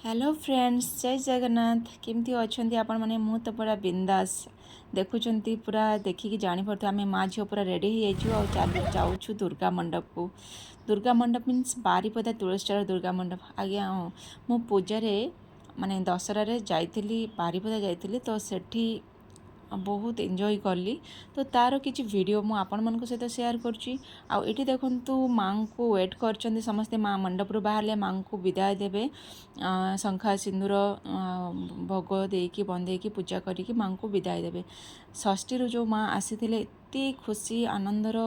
Hello friends, ଜୟ ଜଗନ୍ନାଥ। କେମିତି ଅଛନ୍ତି ଆପଣମାନେ? ମୁଁ ତ ପୁରା ବିନ୍ଦାସ। ଦେଖୁଛନ୍ତି, ପୁରା ଦେଖିକି ଜାଣିପାରୁଥିବେ, ଆମେ ମା ଝିଅ ପୁରା ରେଡ଼ି ହେଇଯାଇଛୁ ଆଉ ଚାଲୁ ଯାଉଛୁ ଦୁର୍ଗା ମଣ୍ଡପକୁ। ଦୁର୍ଗା ମଣ୍ଡପ ମିନ୍ସ ବାରିପଦା ତୁଳସୀଚର ଦୁର୍ଗା ମଣ୍ଡପ। ଆଜ୍ଞା ହଁ, ମୁଁ ପୂଜାରେ ମାନେ ଦଶହରାରେ ଯାଇଥିଲି, ବାରିପଦା ଯାଇଥିଲି। ତ ସେଠି ବହୁତ ଏନ୍ଜୟ କଲି। ତ ତା'ର କିଛି ଭିଡ଼ିଓ ମୁଁ ଆପଣମାନଙ୍କ ସହିତ ସେୟାର କରୁଛି। ଆଉ ଏଠି ଦେଖନ୍ତୁ, ମାଆଙ୍କୁ ୱେଟ୍ କରିଛନ୍ତି ସମସ୍ତେ। ମା ମଣ୍ଡପରୁ ବାହାରିଲେ ମାଆଙ୍କୁ ବିଦାୟ ଦେବେ। ଶଙ୍ଖା, ସିନ୍ଦୁର, ଭୋଗ ଦେଇକି, ବନ୍ଦେଇକି, ପୂଜା କରିକି ମାଆଙ୍କୁ ବିଦାୟ ଦେବେ। ଷଷ୍ଠୀରୁ ଯେଉଁ ମା ଆସିଥିଲେ, ଏତେ ଖୁସି ଆନନ୍ଦର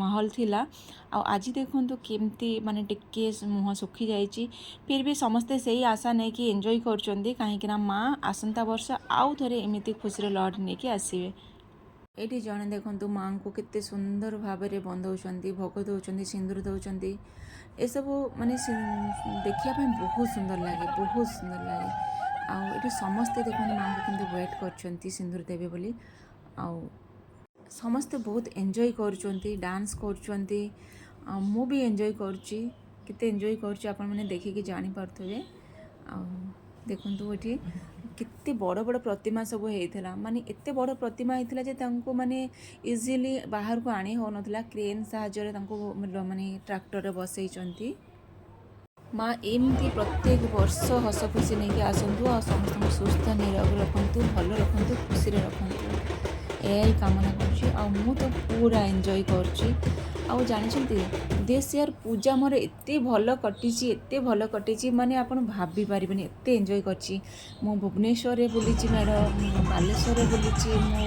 ମାହୋଲ ଥିଲା। ଆଉ ଆଜି ଦେଖନ୍ତୁ କେମିତି ମାନେ ଟିକେ ମୁହଁ ଶୁଖିଯାଇଛି। ଫିର୍ ବି ସମସ୍ତେ ସେଇ ଆଶା ନେଇକି ଏନ୍ଜୟ କରୁଛନ୍ତି, କାହିଁକିନା ମା ଆସନ୍ତା ବର୍ଷ ଆଉ ଥରେ ଏମିତି ଖୁସିର ଲହରୀ ନେଇକି ଆସିବେ। ଏଇଠି ଜଣେ ଦେଖନ୍ତୁ, ମାଆଙ୍କୁ କେତେ ସୁନ୍ଦର ଭାବରେ ବନ୍ଦାଉଛନ୍ତି, ଭୋଗ ଦେଉଛନ୍ତି, ସିନ୍ଦୁର ଦେଉଛନ୍ତି। ଏସବୁ ମାନେ ଦେଖିବା ପାଇଁ ବହୁତ ସୁନ୍ଦର ଲାଗେ, ବହୁତ ସୁନ୍ଦର ଲାଗେ। ଆଉ ଏଠି ସମସ୍ତେ ଦେଖନ୍ତୁ, ମାଆଙ୍କୁ କେମିତି ୱେଟ୍ କରିଛନ୍ତି ସିନ୍ଦୁର ଦେବେ ବୋଲି। ଆଉ ସମସ୍ତେ ବହୁତ ଏନ୍ଜୟ କରୁଛନ୍ତି, ଡାନ୍ସ କରୁଛନ୍ତି। ଆଉ ମୁଁ ବି ଏନ୍ଜୟ କରୁଛି। କେତେ ଏନ୍ଜୟ କରୁଛି, ଆପଣମାନେ ଦେଖିକି ଜାଣିପାରୁଥିବେ। ଆଉ ଦେଖନ୍ତୁ, ଏଠି କେତେ ବଡ଼ ବଡ଼ ପ୍ରତିମା ସବୁ ହେଇଥିଲା। ମାନେ ଏତେ ବଡ଼ ପ୍ରତିମା ହେଇଥିଲା ଯେ ତାଙ୍କୁ ମାନେ ଇଜିଲି ବାହାରକୁ ଆଣି ହେଉନଥିଲା। କ୍ରେନ୍ ସାହାଯ୍ୟରେ ତାଙ୍କୁ ମାନେ ଟ୍ରାକ୍ଟରରେ ବସେଇଛନ୍ତି। ମା ଏମିତି ପ୍ରତ୍ୟେକ ବର୍ଷ ହସ ଖୁସି ନେଇକି ଆସନ୍ତୁ ଆଉ ସମସ୍ତଙ୍କୁ ସୁସ୍ଥ ନିରୋଗ ରଖନ୍ତୁ, ଭଲ ରଖନ୍ତୁ, ଖୁସିରେ ରଖନ୍ତୁ, ଏହା ହିଁ କାମନା କରୁଛି। ଆଉ ମୁଁ ତ ପୁରା ଏନ୍ଜୟ କରୁଛି। ଆଉ ଜାଣିଛନ୍ତି, this year ପୂଜା ମୋର ଏତେ ଭଲ କଟିଛି, ଏତେ ଭଲ କଟିଛି, ମାନେ ଆପଣ ଭାବି ପାରିବେନି, ଏତେ ଏନ୍ଜୟ କରିଛି। ମୁଁ ଭୁବନେଶ୍ୱରରେ ବୁଲିଛି ମେଢ଼, ମୁଁ ବାଲେଶ୍ୱରରେ ବୁଲିଛି, ମୁଁ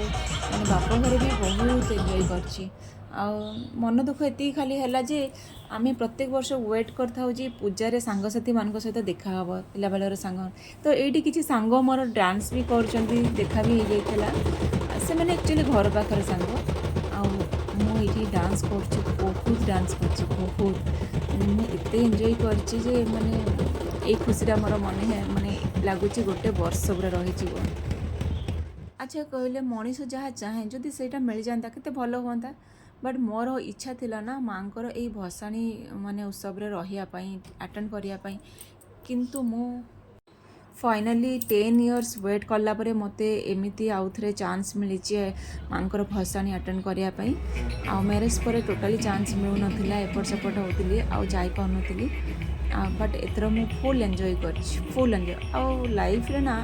ମାନେ ବାପ ଘରେ ବି ବହୁତ ଏନ୍ଜୟ କରିଛି। ଆଉ ମନ ଦୁଃଖ ଏତିକି ଖାଲି ହେଲା ଯେ ଆମେ ପ୍ରତ୍ୟେକ ବର୍ଷ ୱେଟ୍ କରିଥାଉ ଯେ ପୂଜାରେ ସାଙ୍ଗସାଥିମାନଙ୍କ ସହିତ ଦେଖାହେବ, ପିଲାବେଳର ସାଙ୍ଗ। ତ ଏଇଠି କିଛି ସାଙ୍ଗ ମୋର ଡ୍ୟାନ୍ସ ବି କରୁଛନ୍ତି, ଦେଖା ବି ହେଇଯାଇଥିଲା। ସେମାନେ ଆକ୍ଚୁଆଲି ଘର ପାଖରେ ସାଙ୍ଗ। ଆଉ ମୁଁ ଏଇଠି ଡାନ୍ସ କରୁଛି, ବହୁତ ଡାନ୍ସ କରିଛି, ବହୁତ। ମାନେ ମୁଁ ଏତେ ଏନ୍ଜୟ କରିଛି ଯେ ମାନେ ଏଇ ଖୁସିଟା ମୋର ମନେ ମାନେ ଲାଗୁଛି ଗୋଟେ ବର୍ଷ ପୁରା ରହିଯିବ। ଆଚ୍ଛା କହିଲେ, ମଣିଷ ଯାହା ଚାହେଁ ଯଦି ସେଇଟା ମିଳିଯାଆନ୍ତା, କେତେ ଭଲ ହୁଅନ୍ତା। ବଟ୍ ମୋର ଇଚ୍ଛା ଥିଲା ନା ମାଆଙ୍କର ଏଇ ଭସାଣି ମାନେ ଉତ୍ସବରେ ରହିବା ପାଇଁ, ଆଟେଣ୍ଡ କରିବା ପାଇଁ। କିନ୍ତୁ ମୁଁ ଫାଇନାଲି 10 ଇୟର୍ସ ୱେଟ୍ କଲା ପରେ ମୋତେ ଏମିତି ଆଉ ଥରେ ଚାନ୍ସ ମିଳିଛି ମାଆଙ୍କର ଭସାଣି ଆଟେଣ୍ଡ କରିବା ପାଇଁ। ଆଉ ମ୍ୟାରେଜ୍ ପରେ ଟୋଟାଲି ଚାନ୍ସ ମିଳୁନଥିଲା, ଏପଟ ସେପଟ ହେଉଥିଲି ଆଉ ଯାଇପାରୁନଥିଲି। ବଟ୍ ଏଥର ମୁଁ ଫୁଲ୍ ଏନ୍ଜୟ କରିଛି, ଫୁଲ୍ ଏନ୍ଜୟ। ଆଉ ଲାଇଫ୍ରେ ନା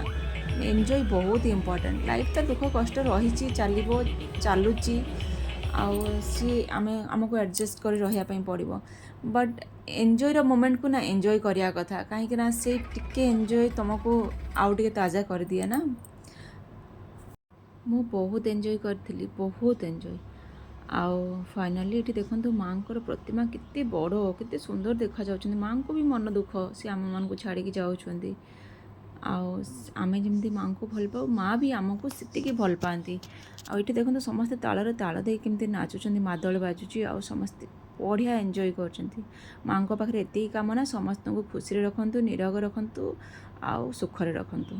ଏନ୍ଜୟ ବହୁତ ଇମ୍ପର୍ଟାଣ୍ଟ। ଲାଇଫ୍ ତ ଦୁଃଖ କଷ୍ଟ ରହିଛି, ଚାଲିବ, ଚାଲୁଛି। ଆଉ ସିଏ ଆମେ ଆମକୁ ଆଡ଼ଜଷ୍ଟ କରି ରହିବା ପାଇଁ ପଡ଼ିବ। ବଟ୍ ଏନ୍ଜୟର ମୋମେଣ୍ଟକୁ ନା ଏନ୍ଜୟ କରିବା କଥା, କାହିଁକି ନା ସେଇ ଟିକେ ଏନ୍ଜୟ ତୁମକୁ ଆଉ ଟିକେ ତାଜା କରିଦିଏ ନା। ମୁଁ ବହୁତ ଏନ୍ଜୟ କରିଥିଲି, ବହୁତ ଏନ୍ଜୟ। ଆଉ ଫାଇନାଲି ଏଠି ଦେଖନ୍ତୁ, ମାଆଙ୍କର ପ୍ରତିମା କେତେ ବଡ଼, କେତେ ସୁନ୍ଦର ଦେଖାଯାଉଛନ୍ତି। ମାଆଙ୍କୁ ବି ମନ ଦୁଃଖ, ସେ ଆମମାନଙ୍କୁ ଛାଡ଼ିକି ଯାଉଛନ୍ତି। ଆଉ ଆମେ ଯେମିତି ମାଆଙ୍କୁ ଭଲ ପାଉ, ମାଆ ବି ଆମକୁ ସେତିକି ଭଲ ପାଆନ୍ତି। ଆଉ ଏଠି ଦେଖନ୍ତୁ, ସମସ୍ତେ ତାଳରେ ତାଳ ଦେଇ କେମିତି ନାଚୁଛନ୍ତି, ମାଦଳ ବାଜୁଛି ଆଉ ସମସ୍ତେ ବଢ଼ିଆ ଏନ୍ଜୟ କରୁଛନ୍ତି। ମାଆଙ୍କ ପାଖରେ ଏତିକି କାମନା, ସମସ୍ତଙ୍କୁ ଖୁସିରେ ରଖନ୍ତୁ, ନିରୋଗ ରଖନ୍ତୁ ଆଉ ସୁଖରେ ରଖନ୍ତୁ।